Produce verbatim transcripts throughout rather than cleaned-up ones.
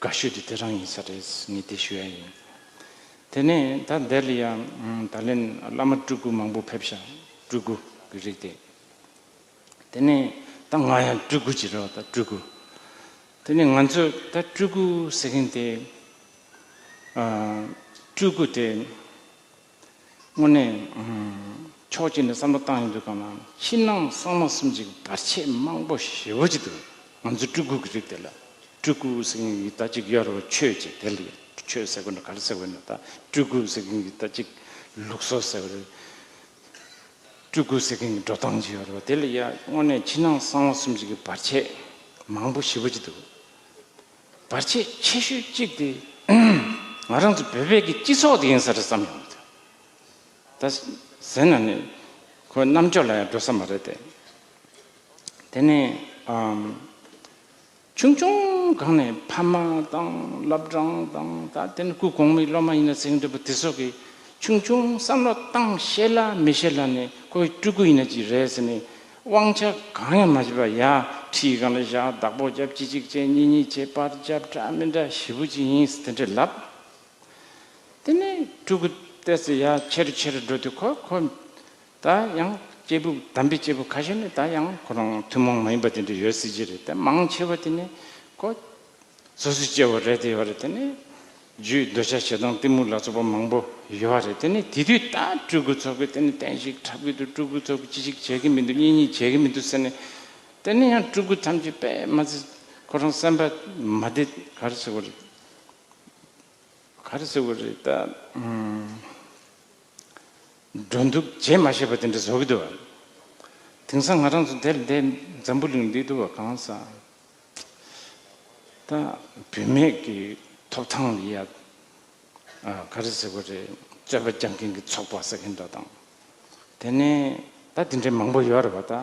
དགའ་ཤོས་དེ་དེ་རང་ཡིན་ས་རེད། ངས་དེ་ཞུ་ཡ་ཡིན། དེ་ནས་ད་འདིར་ཡང་ད་ལན་བླ་མ་སྤྲུལ་སྐུ་མང་པོ་ཕེབས་ཤག་སྤྲུལ་སྐུ་གི་རིགས་དེ། དེ་ནས་ད་ང་ཡང་སྤྲུལ་སྐུ་ཅིག་རེད་བ། ད་སྤྲུལ་སྐུ། དེ་ནས་ང་ཚོས་ད་སྤྲུལ་སྐུ་ཟེར་མཁན་དེ། ཨ། སྤྲུལ་སྐུ་དེ། དངོས་གནས། ཨ། ཕྱོགས་གཅིག་ནས་བསམ་བློ་བཏང་ཡོང་དུས་གང་ལ་ཕྱི་ནང་གསང་བ་གསུམ་གྱི་བར་ཆད་མང་པོ་ཞེ་པོ་ཅིག་འདུག་ང་ཚོ་སྤྲུལ་སྐུ་གི་རིགས་དེ་ལ། སྤྲུལ་སྐུ་ཟེར་མཁན་གྱི་ད་ཅིག་ཡོད་རེད་བ། ཆོས་ཅིག་དེ་ལ་ཡ། ཆོས་ཟེར་དགོས་ན་ག་རེ་ཟེར་དགོས་ན། ད་སྤྲུལ་སྐུ་ཟེར་མཁན་གྱི་ད་ཅིག་ལུགས་སྲོལ་ཟེར་བ་རེད། སྤྲུལ་སྐུ་ཟེར་མཁན་གྱི་འགྲོ་སྟངས་ཅིག་ཡོད་རེད་བ། དེ་ལ་ཡ་དངོས་གནས་ཕྱི་ནང་གསང་བ་གསུམ་གྱི་བར་ཆད་མང་པོ་ཞེ་པོ་ཅིག་འདུག་བར་ཆད་ཆེ་ཤོས་གཅིག་དེ་ང་རང་ཚོ་བོད་པའི་གི་སྤྱི་ཚོགས་དེ་ཡིན་ས་རེད་བསམ་ཡོང་གི་འདུག་ད་ཟེར་ན་ནི་ཁོ་རྣམ་དཔྱོད་ལ་ཡང་འགྲོ་ས་མ་རེད་དེ། དེ་ནས་ཨམ། ཆུང་ཆུང་སྒང་ནས་ཕ་མ་དང་སློབ་གྲྭ་དང་། ད་དེ་ནས་སྐུ་གོང་མའི་སློབ་མ་ཡིན་ན་ཟེར་གྱི་འདུག་པ། དེ་ཚོ་གིས་ཆུང་ཆུང་བསམ་བློ་བཏང་ཤེས་ལ་མི་ཤེས་ལ་ནས་ཁོ་སྤྲུལ་སྐུ་ཡིན་ན་ཅིག་རེད་ཟེར་ནས། དབང་ཆ་གང་ཡང་མ་བྱས་པ་ཡར་ཁྲིའི་སྒང་ལ་བཞག་བདག་པོ་རྒྱབ། གཅིག་གཅིག་བྱས། གཉིས་གཉིས་བྱས། པར་རྒྱབ། འདྲ་མི་འདྲ་ཞེ་པོ་ཅིག་ཡིན་ཟེར་དེ་འདྲས་ལབ། དེ་ནས་སྤྲུལ་སྐུ་ཏོག་ཙམ་ཡར་ཆེ་རུ་ཆེ་རུ་འགྲོ་དུས་ཁོ་ཁོ་ད་ཡང་སྐྱེས་བུ་དམ་པའི་སྐྱེས་བུ་ཁ་ཤས་ནི་ད་ཡང་ཁོ་རང་ཐུན་མོང་མ་ཡིན་པ་དེ་འདྲ་ཡོད་སྲིད་ཀྱི་རེད། ད་མང་ཆེ་བ་དེ་ནི་ཁོ་སོ་སོའི་སྐྱེ་བོ་རེད་དེ་ཡོད་རེད། དེ་ནི་རྒྱུའི་འདོད་ཆགས་ཞེ་སྡང་གཏི་མུག་ལ་སོགས་པ་མང་པོ་ཡོད་རེད། དེ་ནི་དེ་དུས་ད་སྤྲུལ་སྐུ་ཚོ་གིས་དེ་ནི་བསྟན་བཤིག་འཁྲབ་ཀྱི་འདུག་སྤྲུལ་སྐུ་ཚོ་གིས་ཅི་ཞིག་བྱེད་ཀྱི་མི་འདུག་གཉིས་གཉིས་བྱེད་ཀྱི་མི་འདུག་ཟེར་ནས། དེ་ནི་ཡང་སྤྲུལ་སྐུ་ཐམས་ཅད་དཔེ་མ་ཚད་ཁོ་རང་སེམས་པ་མ་བདེ་ག་རེ་ཟེར་དགོས་རེད། ག་རེ་ཟེར་དགོས་རེད་ད། ཨུམ། འགྲོ་འདུག་བྱེད་མ་ཤེས་པ་དེ་འདྲ་བཟོ་གི་འདུག་བ། དེང་སང་ང་རང་ཚོ་དེར་འདིར་འཛམ་བུ་གླིང་འདི་འདུག་བ། གང་ཟག་ད་བུད་མེད་ཀྱི་ཐོབ་ཐང་ལ་ཡ། ཨ། ག་རེ་ཟེར་དགོས་རེད། རྩོད་པ་རྒྱག་མཁན་གྱི་ཚོགས་པ་ཟེར་མཁན་འདྲ་དང་། དེ་ནས་ད་དེ་འདྲའི་མང་པོ་ཡོད་རེད་བ། ད་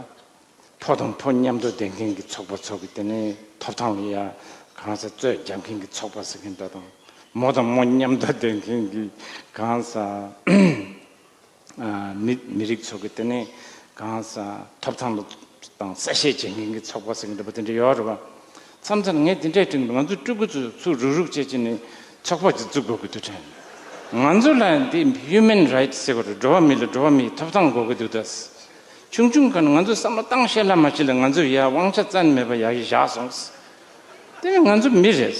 ཕོ་དང་ཕོ་མཉམ་དུ་བསྡད་མཁན་གྱི་ཚོགས་པ་ཚོ་གིས་དེ་ནས་ཐོབ་ཐང་ལ་ཡ་གང་ཟག་རྩོད་རྒྱག་མཁན་གྱི་ཚོགས་པ་ཟེར་མཁན་འདྲ་དང་། མོ་དང་མོ་མཉམ་དུ་བསྡད་མཁན་གྱི་གང་ཟག་ཨ། མི་མི་རིགས་ཚོ་གིས་དེ་ནས་གང་ཟག་ཐོབ་ཐང་དང་གསལ་བཤད་བྱེད་མཁན་གྱི་ཚོགས་པ་ཟེར་མཁན་འདྲ་པོ་དེ་འདྲ་ཡོད་རེད་བ། མཚམས་མཚམས་ངས་དེ་འདྲས་དྲན་གྱི་འདུག་ང་ཚོ་སྤྲུལ་སྐུ་ཚོ་ཚུར་རུག་རུག་བྱས་བྱས་ནས་ཚོགས་པ་ཅིག་བཙུགས་དགོས་ཀྱི་འདུག་དྲན། ང་ཚོ་ལ་འདི་human rights ཟེར་བ་རེད། འགྲོ་བ་མི་ལ་འགྲོ་བ་མིའི་ཐོབ་ཐང་དགོས་ཀྱི་འདུག་ད་ཆུང་ཆུང་སྒང་ནས་ང་ཚོ་བསམ་བློ་བཏང་ཤེས་ལ་མ་ཤེས་ལ་ང་ཚོ་ཡ་དབང་ཆ་རྩ་ནས་མེད་པ་ཡ་གི་བཞག་སོང་། དེ་ནི་ང་ཚོ་མི་རེད།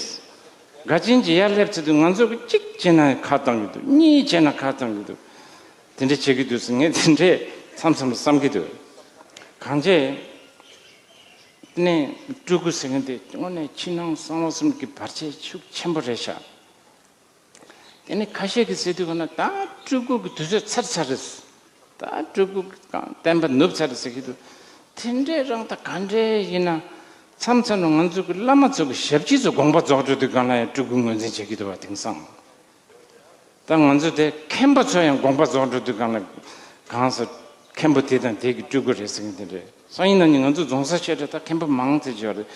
དགའ་ཆེན་གྱི་ཡར་སླེབས་ཚེ་དུས་ང་ཚོ་གི་གཅིག་བྱས་ན་ཁ་བཏང་གི་འདུག་གཉིས་བྱས་ན་ཁ་བཏང་གི་འདུག་དེ་འདྲ་བྱེད་ཀྱི་འདུག་ཟེར་ངས་དེ་འདྲས་མཚམས་མཚམས་ལ་བསམ་གྱི་འདུག་གང་བྱས་ནས་སྤྲུལ་སྐུ་ཟེར་མཁན་དེ་དངོས་གནས་ཕྱི་ནང་གསང་བ་གསུམ་གྱི་བར་ཆད་ཤུགས་ཆེན་པོ་རེད་ཤག་དེ་ནས་ཁ་ཤས་ཀྱིས་ཟེར་དུས་ག་ན་ད་སྤྲུལ་སྐུ་གི་དུས་ཚོད་ཚར་ཚར་རེད། ད་སྤྲུལ་སྐུ་གི་བསྟན་པ་ནུབ་ཚར་རེད་ཟེར་གྱི་འདུག་དེ་འདྲས་རང་ད་ག་འདྲས་ཡིན་ན། མཚམས་མཚམས་ལ་ང་ཚོ་གི་བླ་མ་ཚོ་གི་ཞབས་ཕྱི་ཚོ་དགོངས་པ་རྫོགས་འགྲོ་དུས་གང་ལ་ཡང་སྤྲུལ་སྐུ་ངོས་འཛིན་བྱེད་ཀྱི་འདུག་བ། དེང་སང་ད་ང་ཚོ་དེ་མཁན་པོ་ཚོ་ཡང་དགོངས་པ་རྫོགས་འགྲོ་དུས་གང་ལ་གང་ཟེར། མཁན་པོ་དེ་དང་དེ་གི་སྤྲུལ་སྐུ་རེད་ཟེར་མཁན་དེ་འདྲས། སང་ཉིན་གནངས་ཉིན་ང་ཚོ་རྫོང་སར་བཤད་གྲྭ་ད་མཁན་པོ་མང་ཙམ་ཅིག་ཡོད་རེད།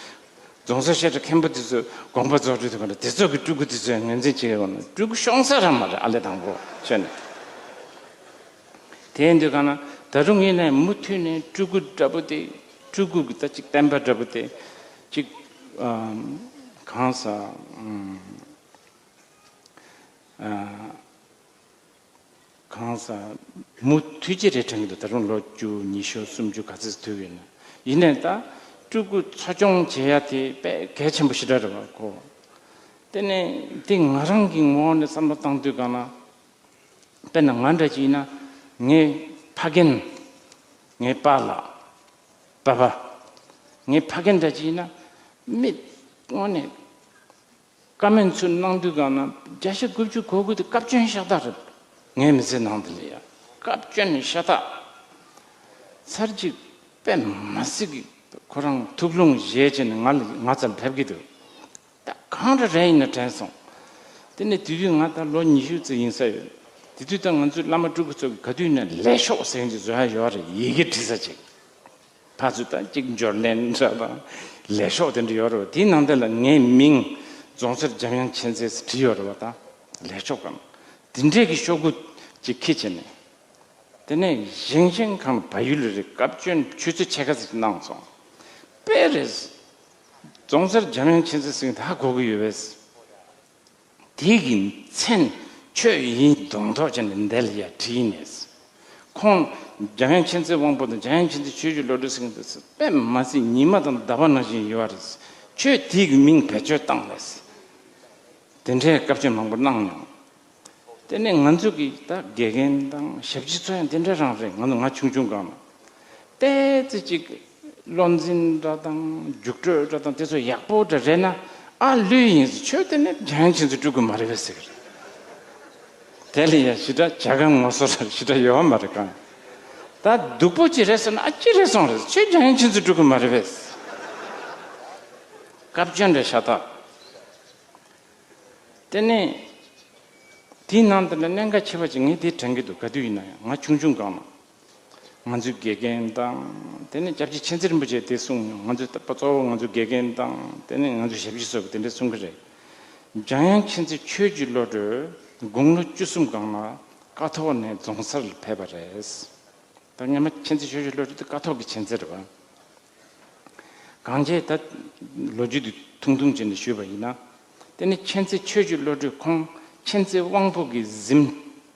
རྫོང་སར་བཤད་གྲྭ་མཁན་པོ་དེ་ཚོས་དགོངས་པ་རྫོགས་འགྲོ་དུས་གང་ལ་དེ་ཚོ་གི་སྤྲུལ་སྐུ་དེ་ཚོ་ཡང་ངོས་འཛིན་བྱེད་ཀྱི་ཡོད་ན། སྤྲུལ་སྐུ་ཤོང་ས་རང་མ་རེད། ཨ་ལས་དང་པོ་བྱས་ནས། དེ་ཡིན་དུས་གང་ན་ད་རུང་ཡིན་ནའི་མུ་མཐུད་ནས་སྤྲུལ་སྐུ་འདྲ་པོ་དེ། སྤྲུལ་སྐུ་གི་ད་ཅིག་བསྟན་པ་འདྲ་པོ་དེ་ཅིག་ཨམ། གང་ཟེར། ཨམ། ཨ། གང་ཟེར། མུ་མཐུད་ཀྱི་རེད་དྲན་གྱི་འདུག་ད་རུང་ལོ་བཅུ་ཉི་ཤུ་སུམ་ཅུ་ག་ཚོད་ཐུབ་ཡོད་ན། ཡིན་ནའི་ད་སྤྲུལ་སྐུ་འཚོ་སྐྱོང་བྱེད་ཡ་དེ་དཔེ་གལ་ཆེན་པོ་ཞེ་དྲག་རེད་བ་ཁོ། དེ་ནས་དེ་ང་རང་གི་ངོ་བོ་ནས་བསམ་བློ་བཏང་དུས་གང་ན། དཔེར་ན་ང་འདྲ་ཅིག་ཡིན་ན་ངའི་ཕ་རྒན། ངའི་པཱ་ལགས། པ་ཕ། ངའི་ཕ་རྒན་འདྲ་ཅིག་ཡིན་ན་མི་དངོས་གནས་བཀའ་མོལ་ཚུར་གནང་དུས་གང་ན་བརྒྱ་ཆ་དགུ་བཅུ་གོ་དགུ་དེ་སྐབས་བསྐྱོན་ཤ་སྟག་རེད། ངའི་མི་ཚེ་ནང་དུ་ལ་ཡ་སྐབས་བསྐྱོན་ཤ་སྟག་ཚར་གཅིག་དཔེ་མ་སྲིད་ཀྱི་ཁོ་རང་ཐུགས་ལུང་བཞེས་བྱས་ནས་ང་ལ་ང་རྩར་ཕེབས་ཀྱི་འདུག་ད་གང་འདྲ་རེད་ཡིན་ན་དྲན་སོང་། དེ་ནས་དེ་དུས་ང་ད་ལོ་ཉི་ཤུ་ཙམ་ཡིན་ས་ཡོད། དེ་དུས་ད་ང་ཚོའི་བླ་མ་སྤྲུལ་སྐུ་ཚོ་གི་ག་དུས་ཡིན་ན་ལས་ཤོག་ཟེར་མཁན་ཅིག་བཟོ་ཡ་ཡོད་རེད། ཡི་གེ་བྲིས་ས་ཅིག་ཕར་ཚུར་ད་གཅིག་འབྱོར་ལན་འདྲ་དང་ལས་ཤོག་དེ་འདྲ་ཡོད་རེད་བ། དེའི་ནང་དེ་ལ་ངའི་མིང་རྫོང་སར་འཇམ་དབྱངས་མཁྱེན་བརྩེ་ཟེར་བྲིས་ཡོད་རེད་བ། ད་ལས་ཤོག་གམ་དེ་འདྲས་ཀྱི་ཤོག་གུ་ཅིག་ཁྱེར་བྱས་ནས། དེ་ནས་བཞེངས་བཞེངས་ཁང་བལ་ཡུལ་རེད། སྐབས་བསྐྱོན་ཆུ་ཚོད་ཕྱེད་ཀ་ཙམ་གནང་སོང་། དཔེ་རེད། རྫོང་སར་འཇམ་དབྱངས་མཁྱེན་བརྩེ་ཟེར་མཁན་དེ་ཧ་གོ་གི་ཡོད་པས། དེ་གི་མཚན་ཆོས་ཡིན་མདོག་མདོག་བྱས་ནས་འདི་ལ་ཡ་བྲིས་ནས། ཁོང་འཇམ་དབྱངས་མཁྱེན་བརྩེ་དབང་པོ་དང་འཇམ་དབྱངས་མཁྱེན་བརྩེ་ཆོས་ཀྱི་བློ་གྲོས་ཟེར་མཁན་དེ་ཚོ་དཔེ་མ་སྲིད་ཉི་མ་དང་ཟླ་བ་ནང་བཞིན་ཡོད་རེད། ཆོས་དེ་གི་མིང་བེད་སྤྱོད་བཏང་ནས། དེ་འདྲའི་བཀའ་ཆོས་མང་པོ་གནང་མྱོང་། དེ་ནས་ང་ཚོ་གི་ད་དགེ་རྒན་དང་ཞབས་ཕྱི་ཚོ་ཡང་དེ་འདྲ་རང་རེད། ང་ཚོ་ང་ཆུང་ཆུང་སྒང་ལ། ཏོག་ཙམ་ཅིག་བློ་འཛིན་འདྲ་དང་རྒྱུགས་སྤྲོད་འདྲ་དང་དེ་ཚོ་ཡག་པོ་འདྲ་རེད་ན། ཨ་ལོས་ཡིན་ཟེར། ཆོས་དེ་ནི་འཇམ་དབྱངས་མཁྱེན་བརྩེ་སྒྲུབ་ཀྱི་མ་རེད་པས་ཟེར་གི་རེད། དེ་ལ་ཡ་ཞེ་དྲག་བྱ་དགའ་ངོ་སོ་ར་ཞེ་དྲག་ཡོད་མ་རེད་གང་། ད་སྡུག་པོ་ཅིག་རེད་ཟེར་ན། ཨ་ཅི་རེད་སོང་རེད། ཆོས་འཇམ་དབྱངས་མཁྱེན་བརྩེ་སྒྲུབ་ཀྱི་མ་རེད་པས། སྐབས་བཅོ་འདྲ་ཤ་སྟག། དེ་ནས་དེའི་ནང་དུ་ནི་གནད་འགག་ཆེ་བ་ཅིག་ངས་དེ་དྲན་གྱི་འདུག། ག་དུས་ཡིན་ན་ཡང་ང་ཆུང་ཆུང་སྒང་ལ། ང་ཚོའི་དགེ་རྒན་དང་། དེ་ནས་སྐྱབས་རྗེ་མཁྱེན་བརྩེ་རིན་པོ་ཆེས་དེ་གསུངས་མྱོང་། ང་ཚོའི་ད་གཙོ་བོ་ང་ཚོའི་དགེ་རྒན་དང་། དེ་ནས་ང་ཚོའི་ཞབས་ཕྱི་སོགས་ཀྱིས་དེ་འདྲ་གསུང་གི་རེད། འཇམ་དབྱངས་མཁྱེན་བརྩེ་ཆོས་ཀྱི་བློ་གྲོས་དགུང་ལོ་བཅུ་གསུམ་སྒང་ལ་ཀཿཐོག་ནས་རྫོང་སར་ཕེབས་པ་རེད། ད་སྔོན་མ་མཁྱེན་བརྩེ་ཆོས་ཀྱི་བློ་གྲོས་དེ་ཀཿཐོག་གི་མཁྱེན་བརྩེ་རེད་པ། གང་བྱས་ད་ལོ་རྒྱུས་དེ་ཐུང་ཐུང་བྱས་ནས་ཞུས་པ་ཡིན་ན། དེ་ནི་མཁྱེན་བརྩེ་ཆོས་ཀྱི་བློ་གྲོས་ཁོང་མཁྱེན་བརྩེ་དབང་པོ་གི་གཟིམ་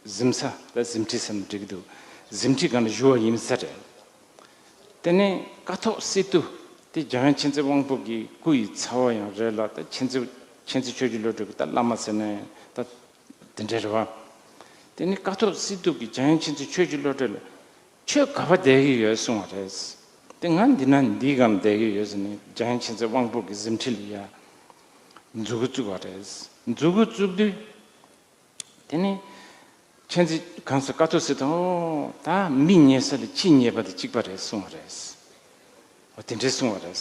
གཟིམ་ས། ད་གཟིམ་ཁྲི་ཟེར་ན་འགྲིག་གི་འདུག། གཟིམ་ཁྲིའི་སྒང་ལ་བཞུགས་པ་ཡིན་ས་རེད། དེ་ནས་ཀཿཐོག་སི་ཏུ་དེ་འཇམ་དབྱངས་མཁྱེན་བརྩེ་དབང་པོ་གི་སྐུ་ཡི་ཚ་བོ་ཡང་རེད་ལ། ད་མཁྱེན་བརྩེ་མཁྱེན་བརྩེ་ཆོས་ཀྱི་བློ་གྲོས་ཀྱི་ད་བླ་མ་ཟེར་ན་ད་དེ་འདྲ་རེད་པ། དེ་ནས་ཀཿཐོག་སི་ཏུ་གིས་འཇམ་དབྱངས་མཁྱེན་བརྩེ་ཆོས་ཀྱི་བློ་གྲོས་ལ། ཁྱོད་ག་པར་བསྡད་ཀྱི་ཡོད་གསུངས་པ་རེད། དེ་ང་འདི་ན་འདིའི་སྒང་བསྡད་ཀྱི་ཡོད་ཟེར་ནས་འཇམ་དབྱངས་མཁྱེན་བརྩེ་དབང་པོ་གི་གཟིམ་ཁྲི་ལ་ཡ་མཛུ་གུ་བཙུགས་པ་རེད། མཛུ་གུ་བཙུགས་དུས། དེ་ནས་མཁྱེན་བརྩེ་གང་ཟེར་ཀཿཐོག་སི་ཏུ། ཨོ་ད་མི་ཉལ་ས་ལ་ཁྱི་ཉལ་བ་དང་གཅིག་པ་རེད་གསུངས་པ་རེད། ཨོ་དེ་འདྲས་གསུངས་པ་རེད།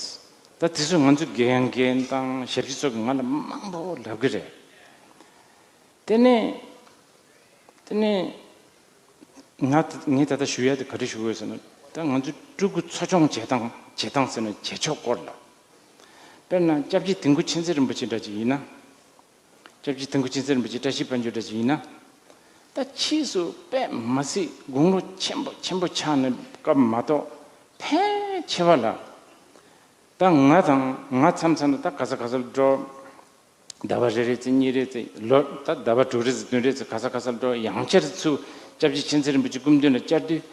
ད་དེ་ཚོ་ང་ཚོའི་དགེ་རྒན་དང་ཞབས་ཕྱི་ཚོ་གིས་ང་ལ་མང་པོ་ལབ་ཀྱི་རེད། དེ་ནས་དེ་ནས་ང་ད་ངས་ད་ལྟ་ཞུ་ཡ་དེ་ག་རེ་ཞུ་དགོས་ཟེར་ན། ད་ང་ཚོའི་སྤྲུལ་སྐུ་འཚོ་སྐྱོང་བྱེད་སྟངས་བྱེད་སྟངས་ཟེར་ན་བྱེད་ཕྱོགས་སྐོར་ལ། དཔེར་ན་སྐྱབས་རྗེ་དིལ་མགོ་མཁྱེན་བརྩེ་རིན་པོ་ཆེ་འདྲ་ཅིག་ཡིན་ན། སྐྱབས་རྗེ་དིལ་མགོ་མཁྱེན་བརྩེ་རིན་པོ་ཆེ་བཀྲ་ཤིས་དཔལ་འབྱོར་འདྲ་ཅིག་ཡིན་ན། ད་ཕྱིས་སུ་དཔེ་མ་སྲིད་དགུང་ལོ་ཆེན་པོ་ཆེན་པོ་ཆགས་ནས་སྐབས་མ་གཏོགས། ཕལ་ཆེ་བ་ལ་ད་ང་དང་ང་མཚམས་མཚམས་ལ་ད་ག་ས་ག་སར་འགྲོ། ཟླ་བ་རེ་རེ་ཙམ་གཉིས་རེ་ཙམ་ལོ། ད་ཟླ་བ་དྲུག་རེ་ཙམ་བདུན་རེ་ཙམ་ག་ས་ག་སར་འགྲོ། ཡང་བསྐྱར་ཚུར་སྐྱབས་རྗེ་མཁྱེན་བརྩེ་རིན་པོ་ཆེ་སྐུ་མདུན་ལ་བཅར་དུས།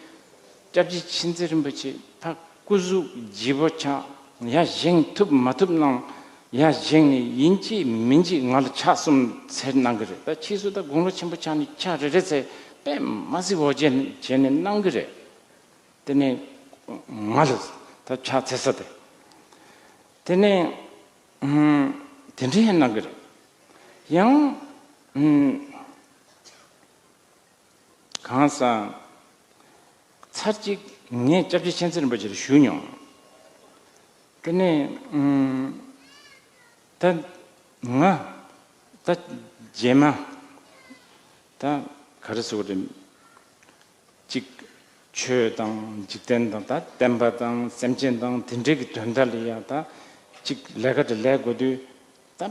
སྐྱབས་རྗེ་མཁྱེན་བརྩེ་རིན་པོ་ཆེ་ཕར་སྐུ་གཟུགས་ལྗིད་པོ་ཆགས། ཡར་བཞེངས་ཐུབ་མ་ཐུབ་གནང་། ཡར་བཞེངས་ནས་ཡིན་གཅིག་མིན་གཅིག་ང་ལ་ཕྱག་གསུམ་འཚལ་གནང་གི་རེད། ད་ཕྱིས་སུ་ད་དགུང་ལོ་ཆེན་པོ་ཆགས་ནས་ཕྱག་རེ་རེ་འཚལ། དཔེ་མ་སྲིད་འོ་བརྒྱལ་བྱས་ནས་གནང་གི་རེད། དེ་ནས་ང་ལ་ད་ཕྱག་འཚལ་ས་དེ། དེ་ནས་ཨུམ། དེ་འདྲ་ཡང་གནང་གི་རེད། ཡང་ཨུམ། གང་ཟག་ཚར་གཅིག་ངས་སྐྱབས་རྗེ་མཁྱེན་བརྩེ་རིན་པོ་ཆེ་ལ་ཞུས་མྱོང་། དེ་ནས་ཨུམ། ད་ང་ད་རྗེས་མ་ད་ག་རེ་ཟེར་དགོས་རེད། གཅིག་ཆོས་དང་འཇིག་རྟེན་དང་། ད་བསྟན་པ་དང་སེམས་ཅན་དང་དེ་འདྲའི་གི་དོན་དག་ལ་ཡང་ད་གཅིག་ལས་ཀ་དེ་ལས་དགོས་དུས། ད་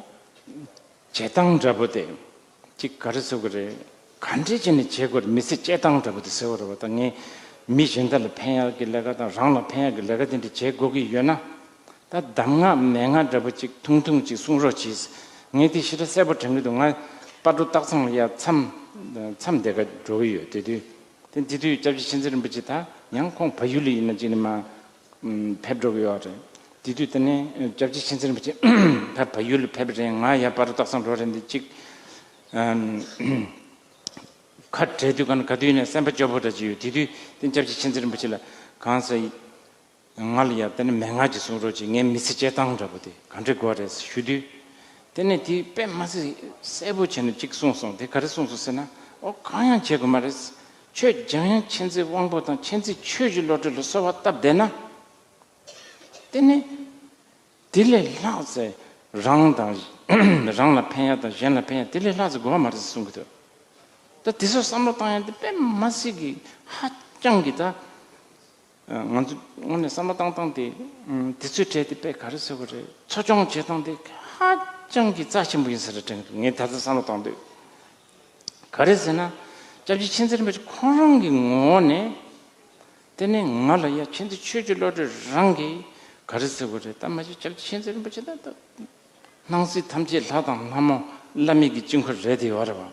བྱེད་སྟངས་འདྲ་པོ་དེ་གཅིག་ག་རེ་ཟེར་དགོས་རེད། ག་འདྲས་བྱས་ནས་བྱེད་དགོས་རེད། མི་ཚེ་སྐྱེལ་སྟངས་འདྲ་པོ་དེ་ཟེར་བ་རེད་པ། ད་ངས་མི་གཞན་དག་ལ་ཕན་ཡག་གི་ལས་ཀ་དང་རང་ལ་ཕན་ཡག་གི་ལས་ཀ་དེ་འདྲ་བྱེད་དགོས་ཀྱི་ཡོད་ན། ད་གདམས་ངག་མན་ངག་འདྲ་པོ་གཅིག་ཐུང་ཐུང་གཅིག་གསུང་རོགས་གྱིས། ངས་དེ་ཞེ་དྲག་གསལ་པོ་དྲན་གྱི་འདུག། ང་སྤ་གྲོ་སྟག་ཚང་ལ་ཡ་མཚམས་མཚམས་བསྡད་ག་འགྲོ་གི་ཡོད། དེ་དུས་དེ་དེ་དུས་སྐྱབས་རྗེ་མཁྱེན་བརྩེ་རིན་པོ་ཆེ་ད་ཡང་ཁོང་བལ་ཡུལ་ལ་ཡིན་ན་གཅིག་ནས་མར་ཕེབས་འགྲོ་གི་ཡོད་རེད། དེ་དུས་དེ་ནས་སྐྱབས་རྗེ་མཁྱེན་བརྩེ་རིན་པོ་ཆེ་ད་བལ་ཡུལ་ལ་ཕེབས་རེད། ང་ཡ་སྤ་གྲོ་སྟག་ཚང་འགྲོ་རེད། འདི་གཅིག་ཁ་བྲལ་དུས་ག་ན་ག་དུས་ནས་སེམས་པ་སྐྱོ་པོ་འདྲ་ཅིག་ཡོད། དེ་དུས་དེ་སྐྱབས་རྗེ་མཁྱེན་བརྩེ་རིན་པོ་ཆེ་ལ་གང་ཟེར། ང་ལ་ཡ་དེ་ནི་མན་ངག་ཅིག་གསུང་རོགས་གྱིས། ངའི་མི་ཚེ་སྐྱེལ་སྟངས་འདྲ་པོ་དེ་ག་འདྲ་དགོས་རེད་ཞུ་དུས། དེ་ནས་དེས་དཔེ་མ་སྲིད་གསལ་པོ་བྱས་ནས་གཅིག་གསུངས་སོང་། དེ་ག་རེ་གསུངས་སོང་ཟེར་ན། ཨོ་གང་ཡང་བྱེད་དགོས་མ་རེད། ཁྱོད་འཇམ་དབྱངས་མཁྱེན་བརྩེ་དབང་པོ་དང་མཁྱེན་བརྩེ་ཆོས་ཀྱི་བློ་གྲོས་ལ་གསོལ་བ་བཏབ་བསྡད་ན། དེ་ནི་དེ་ལས་ལྷག་ཙམ་རང་དང་རང་ལ་ཕན་ཡག་དང་གཞན་ལ་ཕན་ཡག་དེ་ལས་ལྷག་ཙམ་དགོས་པ་མ་རེད་ཟེར་གསུང་གི་འདུག། ད་དེ་ཚོ་བསམ་བློ་བཏང་ཡག་དེ་དཔེ་མ་སྲིད་ཀྱི་ཧ་ཅང་གི་ད། ང་ཚོ་དངོས་གནས་བསམ་བློ་བཏང་སྟངས་དེ། ཨུམ། དེ་ཚོའི་གྲས་དེ་དཔེ་ག་རེ་ཟེར་དགོས་རེད། འཚོ་སྐྱོང་བྱེད་སྟངས་དེ་ཧ་ཅང་གི་རྩ་ཆེན་པོ་ཡིན་ས་རེད་དྲན་གི་འདུག། ངས་ད་ལྟ་བསམ་བློ་བཏང་དུས། ག་རེ་ཟེར་ན། སྐྱབས་རྗེ་མཁྱེན་བརྩེ་རིན་པོ་ཆེ་ཁོང་རང་གི་ངོ་བོ་ནས། དེ་ནས་ང་ལ་ཡ་མཁྱེན་བརྩེ་ཆོས་ཀྱི་བློ་གྲོས་རང་གིས་ག་རེ་ཟེར་དགོས་རེད། ད་མ་གཞི་སྐྱབས་རྗེ་མཁྱེན་བརྩེ་རིན་པོ་ཆེ་ད་ད། སྣང་སྲིད་ཐམས་ཅད་ལྷ་དང་ལྷ་མོ། བླ་མེད་ཀྱི་དཀྱིལ་འཁོར་རེད་དེ་ཡོད་རེད་བ།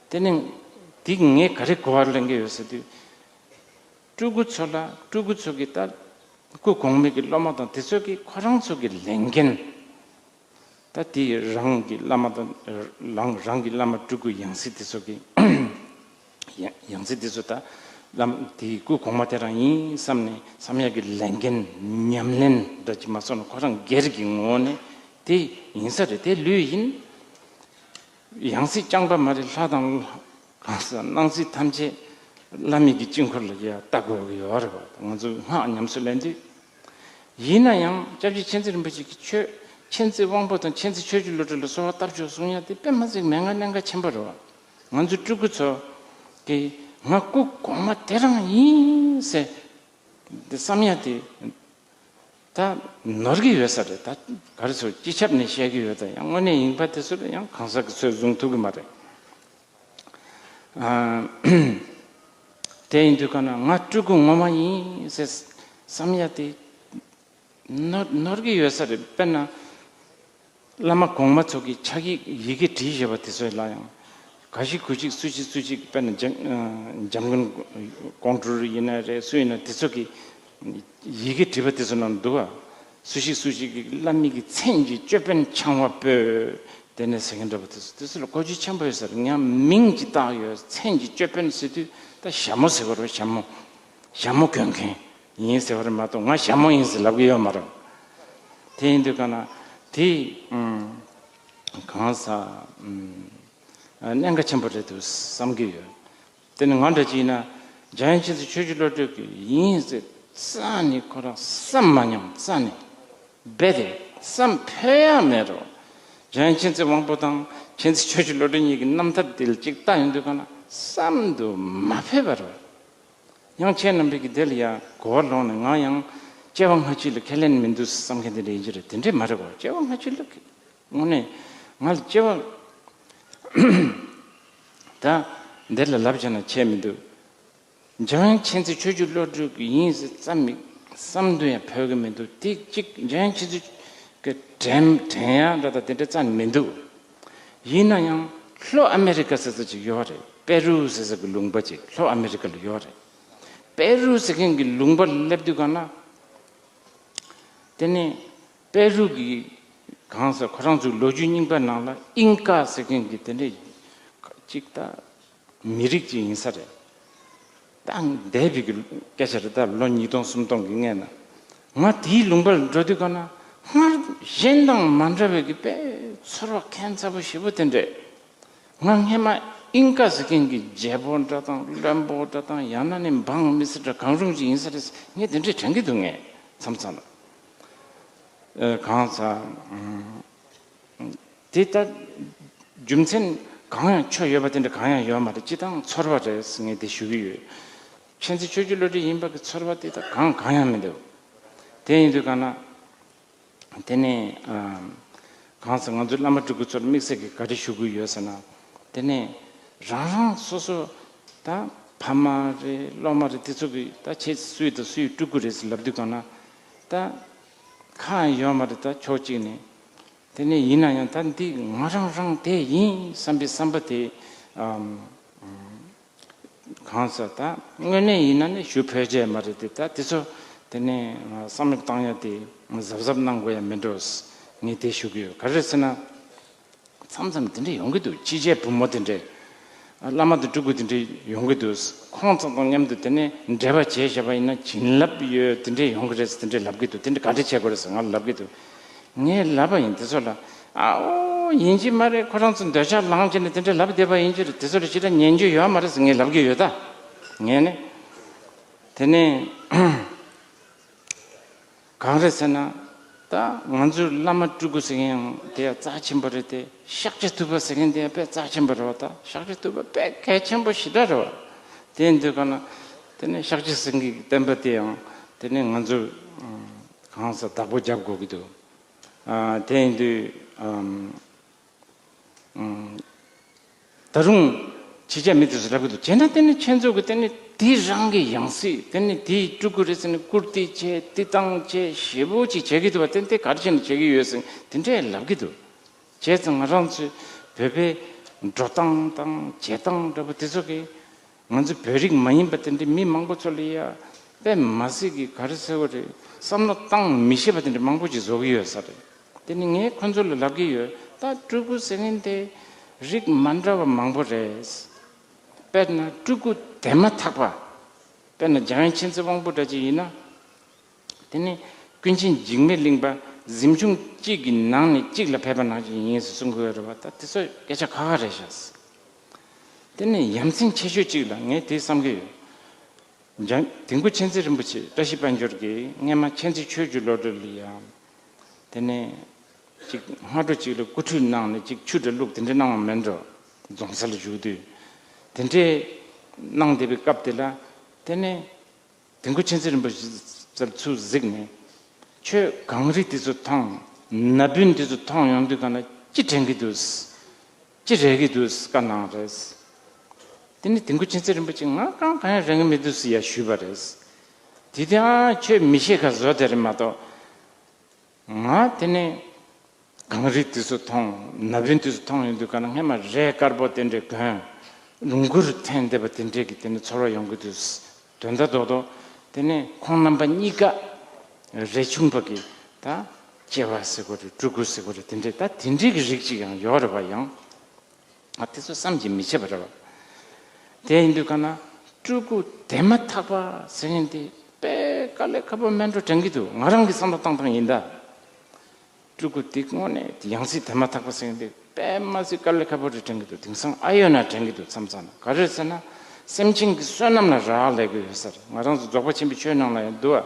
དེ་ནི་དེ་ངས་ག་རེ་གོ་བ་ལེན་གྱི་ཡོད་ཟེར་དུས། སྤྲུལ་སྐུ་ཚོ་ལ་སྤྲུལ་སྐུ་ཚོ་གི་ད་སྐུ་གོང་མའི་གི་སློབ་མ་དང་དེ་ཚོ་གི་ཁོ་རང་ཚོ་གི་ལས་འགན། ད་དེ་རང་གི་བླ་མ་དང་རང་རང་གི་བླ་མ་སྤྲུལ་སྐུ་ཡང་སྲིད་དེ་ཚོ་གི་ཡང་ཡང་སྲིད་དེ་ཚོ་ད་བླ་མ་དེ་སྐུ་གོང་མ་དེ་རང་ཡིན་བསམ་ནས་བསམ་ཡག་གི་ལས་འགན་ཉམས་ལེན་འདྲ་ཅིག་མ་སོང་ན་ཁོ་རང་སྒེར་གྱི་ངོ་བོ་ནས་དེ་ཡིན་ས་རེད། དེ་ལོས་ཡིན། ཡང་སྲིད་རྐྱང་པ་མ་རེད། ལྷ་དང་གང་ཟག་སྣང་སྲིད་ཐམས་ཅད་བླ་མེད་ཀྱི་དཀྱིལ་འཁོར་ལ་ཡ་ལྟ་དགོས་ཀྱི་ཡོད་རེད་བ། ང་ཚོ་སྔགས་ཉམས་སུ་ལེན་དུས། ཡིན་ན་ཡང་སྐྱབས་རྗེ་མཁྱེན་བརྩེ་རིན་པོ་ཆེ་གིས་ཆོས་མཁྱེན་བརྩེ་དབང་པོ་དང་མཁྱེན་བརྩེ་ཆོས་ཀྱི་བློ་གྲོས་ལ་གསོལ་བ་བཏབ་ཆོག་གསུང་ཡ་དེ་དཔེ་མ་སྲིད་མན་ངག་གནད་འགག་ཆེན་པོ་རེད་བ། ང་ཚོ་སྤྲུལ་སྐུ་ཚོ་གིས་ང་སྐུ་གོང་མ་དེ་རང་ཡིན་ཟེར་དེ་བསམ་ཡ་དེ། ད་ནོར་གྱི་ཡོད་ས་རེད། ད་ག་རེ་ཟེར་སྤྱི་ཁྱབ་ནས་བཤད་ཀྱི་ཡོད། ད་ཡང་དངོས་གནས་ཡིན་པ་དེ་ཚོ་ལ་ཡང་གང་ཟག་གི་ཚོས་བཟུང་ཐུབ་ཀྱི་མ་རེད། ཨ། དེ་ཡིན་དུས་ག་ན་ང་སྤྲུལ་སྐུ་ངོ་མ་ཡིན་ཟེར་བསམ་ཡ་དེ་ནོར་ནོར་གྱི་ཡོད་ས་རེད། དཔེར་ན། བླ་མ་གོང་མ་ཚོ་གི་ཕྱག་ཡིག་ཡི་གེ་བྲིས་བཞག་པ་དེ་ཚོ་ལ་ཡང་། ག་ཞིག་གུ་ཞིག་སུ་ཞིག་སུ་ཞིག་དཔེར་ན་འཇམ་འཇམ་མགོན་ཀོང་སྤྲུལ་ཡིན་ན་རེད། སུ་ཡིན་ན་དེ་ཚོ་གི་ཡི་གེ་བྲིས་པ་དེ་ཚོ་ནང་འདུག་བ། སུ་ཞིག་སུ་ཞིག་གིས་བླ་མའི་གི་མཚན་གྱི་ཅོད་པན་འཆང་བ་པོས་དེ་ནས་ཟེར་མཁན་འདྲ་པོ་དེ་ཚོ་དེ་ཚོ་ལ་གོ་རྒྱུ་ཆེན་པོ་ཡོད་ས་རེད། ཡང་མིང་ཅིག་བཏགས་ཡོད། མཚན་གྱི་ཅོད་པན་ཟེར་དུས་ད་ཞྭ་མོ་ཟེར་བ་རེད། ཞྭ་མོ། ཞྭ་མོ་གྱོན་མཁན་ཡིན་ཟེར་བ་རེད་མ་གཏོགས་ང་ཞྭ་མོ་ཡིན་ཟེར་ལབ་གི་ཡོད་མ་རེད། དེ་ཡིན་དུས་ག་ན་དེ་ཨུམ་གང་ཟག་ཨུམ་གནད་འགག་ཆེན་པོ་རེད་འདུག་བསམ་གྱི་ཡོད། དེ་ནི་ང་འདྲ་ཅིག་ཡིན་ན་འཇམ་དབྱངས་མཁྱེན་བརྩེ་ཆོས་ཀྱི་བློ་གྲོས་ཀྱི་ཡིན་ཟེར་རྩ་ནས་ཁོ་རང་བསམ་མ་མྱོང་། རྩ་ནས་རྦད་དེ་བསམ་ཕོད་ཡ་མེད་རོ། འཇམ་དབྱངས་མཁྱེན་བརྩེ་དབང་པོ་དང་མཁྱེན་བརྩེ་ཆོས་ཀྱི་བློ་གྲོས་གཉིས་ཀྱི་རྣམ་ཐར་དེ་ལ་ཅིག་ལྟ་ཡོང་དུས་ག་ན་བསམ་དུ་མ་ཕོད་པ་རོ། ཡང་ཁྱེད་རྣམ་པས་ཀྱི་དེ་ལ་ཡང་གོ་བ་ལོག་ནས་ང་ཡང་སྐྱེ་བ་སྔ་ཕྱི་ལ་ཁས་ལེན་མི་འདུག་བསམ་མཁན་དེ་འདྲ་ཡིན་གྱི་རེད། དེ་འདྲས་མ་རེད་གོ། སྐྱེ་བ་སྔ་ཕྱི་ལ་དངོས་གནས་ང་ལ་སྐྱེ་བ་ད་འདིར་ལ་ལབ་བྱས་ན་ཁྱད་མི་འདུག་འཇམ་དབྱངས་མཁྱེན་བརྩེ་ཆོས་ཀྱི་བློ་གྲོས་ཀྱི་ཡིན་ཟེར་ཙམ་མི་བསམ་དུ་ཡང་ཕོད་ཀྱི་མི་འདུག་དེ་གཅིག་འཇམ་དབྱངས་མཁྱེན་བརྩེ་གི་དྲན་དྲན་ཡག་འདྲ་དང་དེ་འདྲ་རྩ་ནས་མི་འདུག་ཡིན་ན་ཡང་ལྷོ་ཨ་མེ་རི་ཀ་ཟེར་ས་ཅིག་ཡོད་རེད། པེ་རུ་ཟེར་ས་གི་ལུང་པ་ཅིག་ལྷོ་ཨ་མེ་རི་ཀ་ལ་ཡོད་རེད། པེ་རུ་ཟེར་མཁན་གྱི་ལུང་པ་ལ་སླེབས་དུས་ག་ན། དེ་ནས་པེ་རུ་གི་གང་ཟེར་ཁོ་རང་ཚོའི་ལོ་རྒྱུས་རྙིང་པ་ནང་ལ་ཨིན་ཀ་ཟེར་མཁན་གྱི་དེ་འདྲས་ཅིག་ད་མི་རིགས་ཅིག་ཡིན་ས་རེད། ད་འདས་པའི་གི་སྐད་ཆ་རེད། ད་ལོ་ཉིས་སྟོང་སུམ་སྟོང་གི་སྔན་ན་ང་དེའི་ལུང་པ་ལ་འགྲོ་དུས་ག་ན་སྔར་གཞན་དང་མ་འདྲ་བའི་གི་དཔེ་ཚོར་བ་ཁྱད་མཚར་པོ་ཞེ་པོ་དེ་འདྲས། ང་སྔན་མ་ཨིན་ཀ་ཟེར་མཁན་གྱི་རྒྱལ་པོ་འདྲ་དང་བློན་པོ་འདྲ་དང་ཡང་ན་ནི་འབངས་མི་སེར་འདྲ་གང་རུང་ཅིག་ཡིན་ས་རེད། ངས་དེ་འདྲས་དྲན་གྱི་འདུག་ངས་མཚམས་མཚམས་ལ། ཨ། གང་ཟག་ཨ། དེ་ལྟར་རྒྱུ་མཚན་གང་ཡང་ཆོས་ཡོད་པ་དེ་འདྲ་གང་ཡང་ཡོད་མ་རེད། སྤྱི་བཏང་ཚོར་བ་རེད་ངས་དེ་ཞུ་གི་ཡོད། མཁྱེན་བརྩེ་ཆོས་ཀྱི་བློ་གྲོས་ཡིན་པ་གི་ཚོར་བ་དེ་ལྟར་གང་གང་ཡང་མི་འདུག་དེ་ཡིན་དུས་ག་ན། དེ་ནས་ཨ། གང་ཟེར་ང་ཚོའི་བླ་མ་སྤྲུལ་སྐུ་ཚོར་དམིགས་བསལ་གྱི་ག་རེ་ཞུ་དགོས་ཡོད་ཟེར་ན། དེ་ནས་རང་རང་སོ་སོ་ད་ཕ་མ་རེད། སློབ་མ་རེད། དེ་ཚོ་གི་ད་ཁྱེད་སུ་ཡིན་དང་སུ་ཡི་སྤྲུལ་སྐུ་རེད་ཟེར་ལབ་དུས་ག་ན་ད་ཁག་ཡོད་མ་རེད། ད་ཕྱོགས་གཅིག་ནས། དེ་ནས་ཡིན་ན་ཡང་ད་འདི་ང་རང་རང་དེ་ཡིན་བསམ་པའི་བསམ་པ་དེ་ཨམ། གང་ཟག་ད་དངོས་གནས་ཡིན་ན་ནི་ཞུ་ཕོད་ཀྱི་མ་རེད་དེ། ད་དེ་ཚོ་དེ་ནས་བསམ་བློ་བཏང་ཡ་དེ་གཟབ་གཟབ་གནང་དགོས་ཡ་མིན་འགྲོ། ངས་དེ་ཞུ་གི་ཡོད། ག་རེ་ཟེར་ན་མཚམས་མཚམས་དེ་འདྲ་ཡོང་གི་འདུག་ཕྱི་རྒྱལ་བུ་མོ་དེ་འདྲས། བླ་མ་དང་སྤྲུལ་སྐུ་དེ་འདྲས་ཡོང་གི་འདུག་ཁོང་ཚོ་དང་མཉམ་དུ་དེ་ནས་འབྲེལ་བ་བྱས་བཞག་པ་ཡིན་ན་བྱིན་རླབས་ཡོད་དེ་འདྲས་ཡོང་གི་རེད་ཟེར་དེ་འདྲས་ལབ་གི་འདུག་དེ་འདྲས་ག་འདྲས་བྱེད་དགོས་རེད་ཟེར་ང་ལ་ལབ་གི་འདུག་ངས་ལབ་པ་ཡིན་དེ་ཚོ་ལ། ཨའོ་ཡིན་གྱི་མ་རེད། ཁོ་རང་ཚོ་འདོད་ཆགས་ལངས་བྱས་ནས་དེ་འདྲ་ལབ་བསྡད་པ་ཡིན་གྱི་རེད། དེ་ཚོ་ལ་ཞེ་དྲག་ཉན་རྒྱུ་ཡོད་མ་རེད་ཟེར་ངས་ལབ་གི་ཡོད་ད། ངས་ནི། དེ་ནས་གང་རེད་ཟེར་ན། ད་ང་ཚོའི་བླ་མ་སྤྲུལ་སྐུ་ཟེར་མཁན་ཡང་དེ་ཡང་རྩ་ཆེན་པོ་རེད་དེ། ཤཱཀྱ་ཐུབ་པ་ཟེར་མཁན་དེ་ཡང་དཔེ་རྩ་ཆེན་པོ་རེད་བ། ད་ཤཱཀྱ་ཐུབ་པ་དཔེ་གལ་ཆེན་པོ་ཞེ་དྲག་རེད་བ། དེ་ཡིན་དུས་ག་ན་དེ་ནས་ཤཱཀྱ་སེང་གེའི་བསྟན་པ་དེ་ཡང་དེ་ནས་ང་ཚོའི་གང་ཟག་བདག་པོ་རྒྱབ་དགོས་ཀྱི་འདུག་ཨ། དེ་ཡིན་དུས་ཨམ། ཨམ། ད་རུང་ཕྱི་རྒྱལ་མི་དེ་ཚོ་ལབ་ཀྱི་འདུག་བྱས་ན་དེ་ནི་ཁྱེད་ཚོ་གི་དེ་ནི་དེ་རང་གི་ཡང་སྲིད་དེ་ནི་དེའི་སྤྲུལ་སྐུ་རེད་ཟེར་ནས་བཀུར་སྟི་བྱས་བསྟི་སྟངས་བྱས་ཞེ་པོ་ཅིག་བྱེད་ཀྱི་འདུག་བ། དེ་ནི་དེ་ག་རེ་བྱས་ནས་བྱེད་ཀྱི་ཡོད་ཟེར་དེ་འདྲས་ལབ་ཀྱི་འདུག་བྱས་ཙང་ང་རང་ཚོའི་ བོད་པའི་འགྲོ་སྟངས་དང་བྱེད་སྟངས་འདྲ་པོ་དེ་ཚོ་གིས་ང་ཚོ་བོད་རིགས་མ་ཡིན་པ་དེ་འདྲའི་མི་མང་པོ་ཚོ་ལ་ཡ་དཔེ་མ་སྲིད་ཀྱི་ག་རེ་ཟེར་བ་རེད། བསམ་བློ་བཏང་མི་ཤེས་པ་དེ་འདྲ་མང་པོ་ཅིག་བཟོ་གི་ཡོད་ས་རེད། དེ་ནི་ངས་ཁོ་ཚོ་ལ་ལབ་ཀྱི་ཡོད། ད་སྤྲུལ་སྐུ་ཟེར་མཁན་དེ་རིགས་མ་འདྲ་བ་མང་པོ་རེད། དཔེར་ན་སྤྲུལ་སྐུ་དེ་མ་ཐག་པ། དཔེར་ན་འཇམ་དབྱངས་མཁྱེན་བརྩེ་དབང་པོ་འདྲ་ཅིག་ཡིན་ན། དེ་ནི་ཀུན་མཁྱེན་འཇིགས་མེད་གླིང་པ་གཟིམ་ཆུང་གཅིག་གི་ནང་ནས་གཅིག་ལ་ཕེབས་པ་ནང་བཞིན་ཡིན་ཟེར་གསུང་གི་ཡོད་རེད་བ། ད་དེ་ཚོ་སྐད་ཆ་ཁ་ཁ་རེད་ཤག། དེ་ནི་ཡ་མཚན་ཆེ་ཤོས་གཅིག་ལ་ངས་དེ་བསམ་གྱི་ཡོད། འཇམ་དིལ་མགོ་མཁྱེན་བརྩེ་རིན་པོ་ཆེ་བཀྲ་ཤིས་དཔལ་འབྱོར་གྱིས་སྔས་མ་མཁྱེན་བརྩེ་ཆོས་ཀྱི་བློ་གྲོས་ལ་ཡང་། དེ་ནས་ཅིག་སྔ་དྲོ་ཅིག་ལ་སྐུ་ཁྲུས་གནང་ནས་ཅིག་ཆུ་འདྲ་བླུགས་དེ་འདྲ་གནང་བ་མིན་འགྲོ། རྫོང་སར་བཞུགས་དུས། དེ་འདྲའི་གནང་བསྡད་པའི་སྐབས་དེ་ལ། དེ་ནས་དིལ་མགོ་མཁྱེན་བརྩེ་རིན་པོ་ཆེ་ཚུར་གཟིགས་ནས། ཁྱོད་གངས་རི་དེ་ཚོ་མཐོང་། ན་བུན་དེ་ཚོ་མཐོང་ཡོང་དུས་གང་ལ་ཅི་དྲན་གྱི་འདུག། ཅི་རེག་གི་འདུག་བཀའ་གནང་རེད། དེ་ནས་དིལ་མགོ་མཁྱེན་བརྩེ་རིན་པོ་ཆེ་ང་གང་གང་ཡང་རེག་གི་མི་འདུག་ཟེར་ཡ་ཞུས་པ་རེད། དེ་དེའང་ཁྱོད་མི་ཤེས་ཁ་བཟོ་དེ་རེད་མ་གཏོགས། ང་དེ་ནས་གངས་རི་དེ་ཚོ་མཐོང་། ན་བུན་དེ་ཚོ་མཐོང་ཡོང་དུས་གང་ན་སྔས་མ་རས་དཀར་པོ་དེ་འདྲས་གོན། ལོངས་སྐུར་འཐེན་བསྡད་པ་དེ་འདྲས་ཀྱི་དེ་ནས་ཚོར་བ་ཡོང་གི་འདུག། དོན་དག་རྡོག་རྡོག་དེ་ནས་ཁོང་རྣམ་པ་གཉིས་ཀ་རས་ཆུང་པ་གི་ད་སྐྱེ་བ་ཟེར་དགོས་རེད། སྤྲུལ་སྐུ་ཟེར་དགོས་རེད། དེ་འདྲས་ད་དེ་འདྲས་ཀྱི་རིགས་ཅིག་ཡང་ཡོད་རེད་བ་ཡང་། ཨ་དེ་ཚོ་བསམ་གྱིས་མི་ཁྱབ་པ་རེད་བ། དེ་ཡིན་དུས་གང་ན་སྤྲུལ་སྐུ་དེ་མ་ཐག་པ་ཟེར་མཁན་དེ་དཔེ་དཀའ་ལས་ཁག་པོ་མེད་འགྲོ་དྲན་གྱི་འདུག། ང་རང་གི་བསམ་བློ་བཏང་སྟངས་ཡིན་ད། སྤྲུལ་སྐུ་དེ་དངོས་གནས་ཡང་སྲིད་དེ་མ་ཐག་པ་ཟེར་མཁན་དེ་དཔེ་མ་སྲིད་དཀའ་ལས་ཁག་པོ་རེད་དྲན་གྱི་འདུག། དེང་སང་ཨ་ཡོད་ན་དྲན་གྱི་འདུག། མཚམས་མཚམས་ན་ག་རེ་ཟེར་ན། སེམས་ཅན་གྱི་བསོད་ནམས་ལ་རག་ལས་ཀྱི་ཡོད་ས་རེད། ང་རང་ཚོ་རྫོགས་པ་ཆེན་པོའི་ཆོས་ནང་ལ་ཡང་འདུག་བ།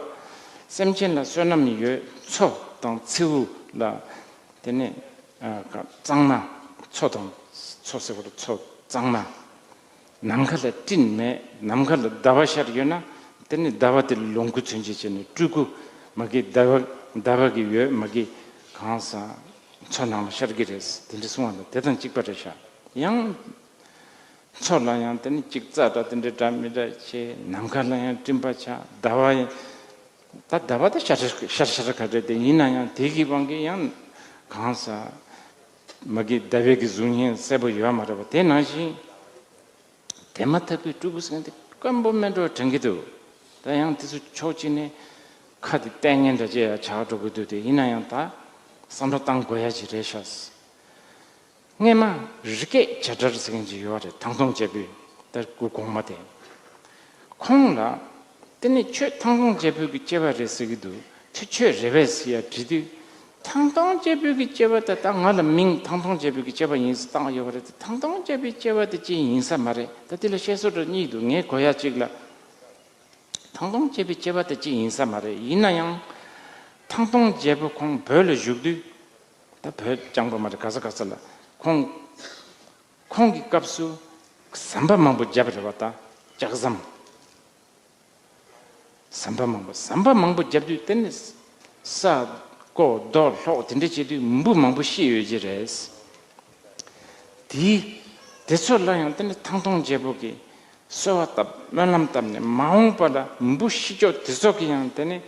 སེམས་ཅན་ལ་བསོད་ནམས་ཡོད། མཚོ་དང་མཚེའུ་ལ། དེ་ནས་ཨ་གཙང་མ། མཚོ་དང་། མཚོ་ཟེར་བ་ལ་མཚོ་གཙང་མ། ནམ་མཁའ་ལ་སྤྲིན་མེད། ནམ་མཁའ་ལ་ཟླ་བ་ཤར་ཡོད་ན། དེ་ནི་ཟླ་བ་དེ་ལ་ལོངས་སྐུ་མཚོན་བྱེད་བྱས་ནས་སྤྲུལ་སྐུ་མ་གི་ཟླ་བ་ཟླ་བ་གི་འོད་མ་གི་གང་ས་མཚོ་ནང་ལ་ཤར་གི་རེད། དེ་འདྲ་གསུང་བ་ན་དེ་དང་གཅིག་པ་རེད་ཤག། ཡང་མཚོ་ལ་ཡང་དེ་ནི་ཅིག་རྩྭ་འདྲ་དེ་འདྲ་འདྲ་མི་འདྲ་བྱས། ནམ་མཁའ་ལ་ཡང་སྤྲིན་པ་ཆགས། ཟླ་བ་ཡང་ད་ཟླ་བ་ད་ཤར་ཤར་ཤར་ཤར་ག་རེད། དེ་ཡིན་ན་ཡང་དེ་གི་དབང་གིས་ཡང་གང་ས་མ་གི་ཟླ་བའི་གི་གཟུགས་བརྙན་གསལ་པོ་ཡོད་མ་རེད་པ། དེ་ནང་བཞིན། དེ་མ་ཐག་པའི་སྤྲུལ་སྐུ་ཟེར་མཁན་དེ་དཀོན་པོ་མེད་འགྲོ་དྲན་གྱི་འདུག། ད་ཡང་དེ་ཚོ་ཕྱོགས་གཅིག་ནས་ཁ་དེ་ལྟས་ངན་འདྲ་ཅིག་ཡང་ཆགས་འགྲོ་གི་འདུག། དེ་ཡིན་ན་ཡང་ད་བསམ་བློ་བཏང་དགོས་ཡ་ཅིག་རེད་ཤག། སྔས་མ་རི་སྐེག་བྱ་བྲལ་ཟེར་མཁན་ཅིག་ཡོད་རེད། ཐང་སྟོང་རྒྱལ་པོའི་ད་སྐུ་གོང་མ་དེ། ཁོང་ལ། དེ་ནས་ཁྱོད་ཐང་སྟོང་རྒྱལ་པོའི་གི་སྐྱེ་བ་རེད་ཟེར་གི་འདུག། ཁྱོད་ཁྱོད་རེད་པས་ཟེར་ཡ་དྲིས་དུས། ཐང་སྟོང་རྒྱལ་པོའི་གི་སྐྱེ་བ་ད་ད་ང་ལ་མིང་ཐང་སྟོང་རྒྱལ་པོའི་གི་སྐྱེ་བ་ཡིན་ཟེར་བཏང་བ་ཡོད་པ་རེད་དེ། ཐང་སྟོང་རྒྱལ་པོའི་སྐྱེ་བ་དེ་ཅི་ཡིན་ས་མ་རེད། ད་དེ་ལ་བཤད་སྲོལ་འདྲ་གཉིས་འདུག། ངས་གོ་ཡ་གཅིག་ལ། ཐང་སྟོང་རྒྱལ་པོའི་སྐྱེ་བ་དེ་ཅི་ཡིན་ས་མ་རེད། ཡིན་ན་ཡང་། ཐང་སྟོང་རྒྱལ་པོ་ཁོང་བོད་ལ་བཞུགས་དུས། ད་བོད་རྐྱང་པ་མ་རེད། ག་ས་ག་ས་ལ་ཁོང་། ཁོང་གི་སྐབས་སུ་ཟམ་པ་མང་པོ་བརྒྱབ་རེད་བ། ད་ལྕགས་ཟམ། ཟམ་པ་མང་པོ་ཟམ་པ་མང་པོ་བརྒྱབ་དུས་དེ་ནི་ས་རྐོ་རྡོ་སློག་དེ་འདྲ་བྱེད་དུས་འབུ་མང་པོ་ཤི་ཡོད་ཀྱི་རེད། དེ་དེ་ཚོ་ལ་ཡང་དེ་ནི་ཐང་སྟོང་རྒྱལ་པོ་གིས་གསོལ་བ་བཏབ། སྨོན་ལམ་བཏབ་ནས་མ་འོངས་པ་ལ་འབུ་ཤི་ཅོག་དེ་ཚོ་གི་ཡང་དེ་ནི།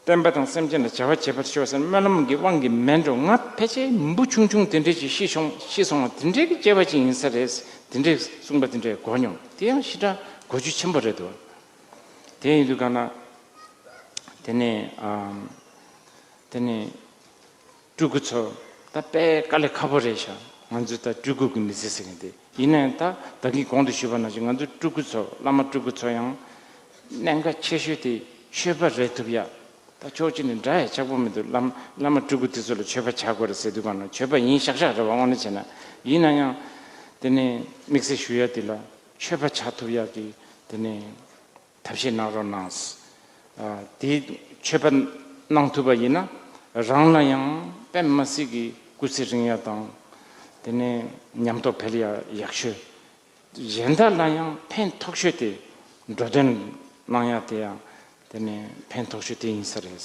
བསྟན་པ་དང་སེམས་ཅན་ལ་བྱ་བ་བྱེད་པར་ཤོག་ཟེར་སྨོན་ལམ་གྱི་དབང་གིས་མེད་འགྲོ། ང་ཕལ་ཆེར་འབུ་ཆུང་ཆུང་དེ་འདྲས་ཀྱིས་ཤི་སོང་ཤི་སོང་བ་དེ་འདྲས་ཀྱི་སྐྱེ་བ་ཅིག་ཡིན་ས་རེད། དེ་འདྲས་གསུངས་པ་དེ་འདྲས་གོ་མྱོང་། དེ་ཡང་ཞེ་དྲག་གོ་རྒྱུ་ཆེན་པོ་རེད་འདུག། དེ་ཡིན་དུས་གང་ན། དེ་ནས་ཨམ། དེ་ནས། སྤྲུལ་སྐུ་ཚོ་ད་དཔེ་དཀའ་ལས་ཁག་པོ་རེད་ཤག། ང་ཚོས་ད་སྤྲུལ་སྐུ་གི་མི་ཚེ་ཟེར་མཁན་དེ་ཡིན་ན་ཡང་། ད་ད་གིན་གོང་དུ་ཞུས་པ་ནང་བཞིན་ང་ཚོའི་སྤྲུལ་སྐུ་ཚོ་བླ་མ་སྤྲུལ་སྐུ་ཚོ་ཡང་གནད་འགག་ཆེ་ཤོས་དེ་ཆོས་པ་རེད་ཐུབ་ཡ། ད་ཕྱོགས་གཅིག་ནས་འདྲ་ཡ་ཆགས་པོ་མི་འདུག། བླ་མ་བླ་མ་སྤྲུལ་སྐུ་དེ་ཚོ་ལ་ཆོས་པ་ཆགས་དགོས་རེད་ཟེར་དུས་གང་ན་ཆོས་པ་ཡིན་ཤག་ཤག་རེད་བ། དངོས་གནས་བྱས་ན། ཡིན་ན་ཡང་དེ་ནས་དམིགས་བསལ་ཞུ་ཡ་དེ་ལ་ཆོས་པ་ཆགས་ཐུབ་ཡ་གི་དེ་ནས། ཐབས་ཤེས་གནང་རོགས་གནང་། ཨ། དེ་ཆོས་པ་གནང་ཐུབ་པ་ཡིན་ན་རང་ལ་ཡང་དཔེ་མ་སྲིད་ཀྱི་སྐུ་ཚེ་རིང་ཡ་དང་། དེ་ནས་ཉམས་རྟོགས་འཕེལ་ཡ་ཡག་ཤོས། གཞན་དག་ལ་ཡང་ཕན་ཐོགས་ཤོས་དེ། འགྲོ་དོན་གནང་ཡ་དེ་ཡང་དེ་ནས་ཕན་ཐོགས་ཤོས་དེ་ཡིན་ས་རེད།